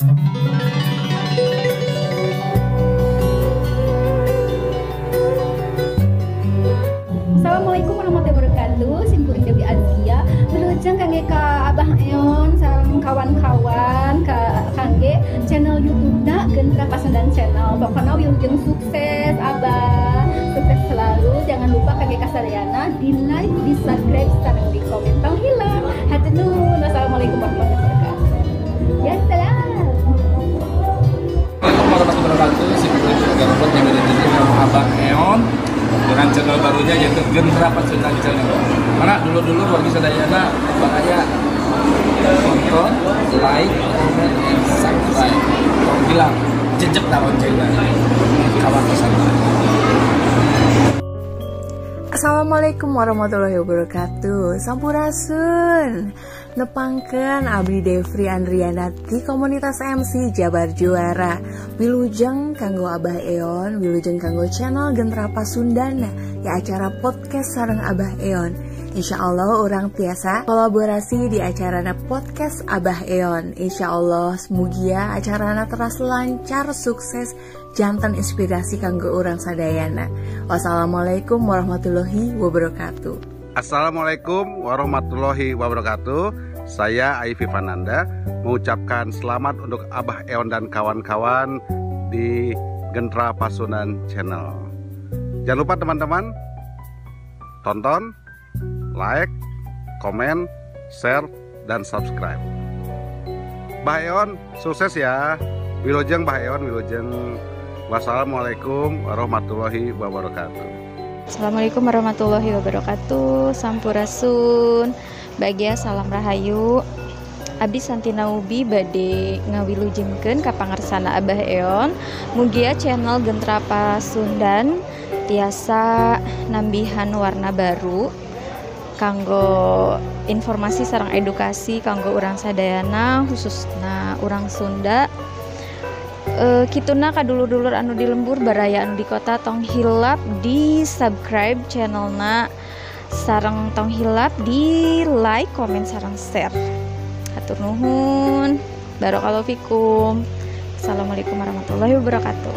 Assalamualaikum warahmatullahi wabarakatuh. Simkuring Dewi Azkia. Wilujeng kangge ka Abah Eon sareng kawan-kawan ka kangge channel YouTube na Gentra Pasundan Channel. Pokoknya wilujeng sukses Abah. Sukses selalu. Jangan lupa kangge kasadayana di like, di subscribe, sareng di komen. Tong hilap. Hatur nuhun. Wassalamualaikum warahmatullahi wabarakatuh. Ya salam. Assalamualaikum warahmatullahi wabarakatuh. Simkuring juga robot yang berjudul Abah Eon dengan channel barunya yaitu Gentra Pasundan Channel. Karena dulu-dulu wargi sadayana bahaya nonton, like, comment, and subscribe. Tong hilang, jejek lah loncengnya. Kawan bersama. Assalamualaikum warahmatullahi wabarakatuh. Sampurasun. Nepangkeun abdi Devri Andriana di komunitas MC Jabar Juara. Wilujeng kanggo Abah Eon, wilujeng kanggo channel Gentra Pasundan ya acara podcast sareng Abah Eon. Insya Allah urang tiasa kolaborasi di acarana podcast Abah Eon. Insya Allah mugia acarana teras lancar sukses janten inspirasi kanggo urang sadayana. Wassalamualaikum warahmatullahi wabarakatuh. Assalamualaikum warahmatullahi wabarakatuh. Saya Aivi Fananda mengucapkan selamat untuk Abah Eon dan kawan-kawan di Gentra Pasundan Channel. Jangan lupa teman-teman tonton, like, komen, share, dan subscribe. Bah Eon sukses ya. Wilujeng Bah Eon, wilujeng. Wassalamualaikum warahmatullahi wabarakatuh. Assalamualaikum warahmatullahi wabarakatuh. Sampurasun. Bagia salam rahayu. Abdi Santina Ubi bade ngawilujengkeun ka pangarsana Abah Eon. Mugia channel Gentra Pasundan tiasa nambihan warna baru kanggo informasi sareng edukasi kanggo urang sadayana khususna urang Sunda. Kituna ka dulur-dulur anu di lembur baraya anu di kota tong hilap di subscribe channelna sareng tong hilap di like, komen, sareng share. Hatur nuhun. Barakallahu fikum. Assalamualaikum warahmatullahi wabarakatuh.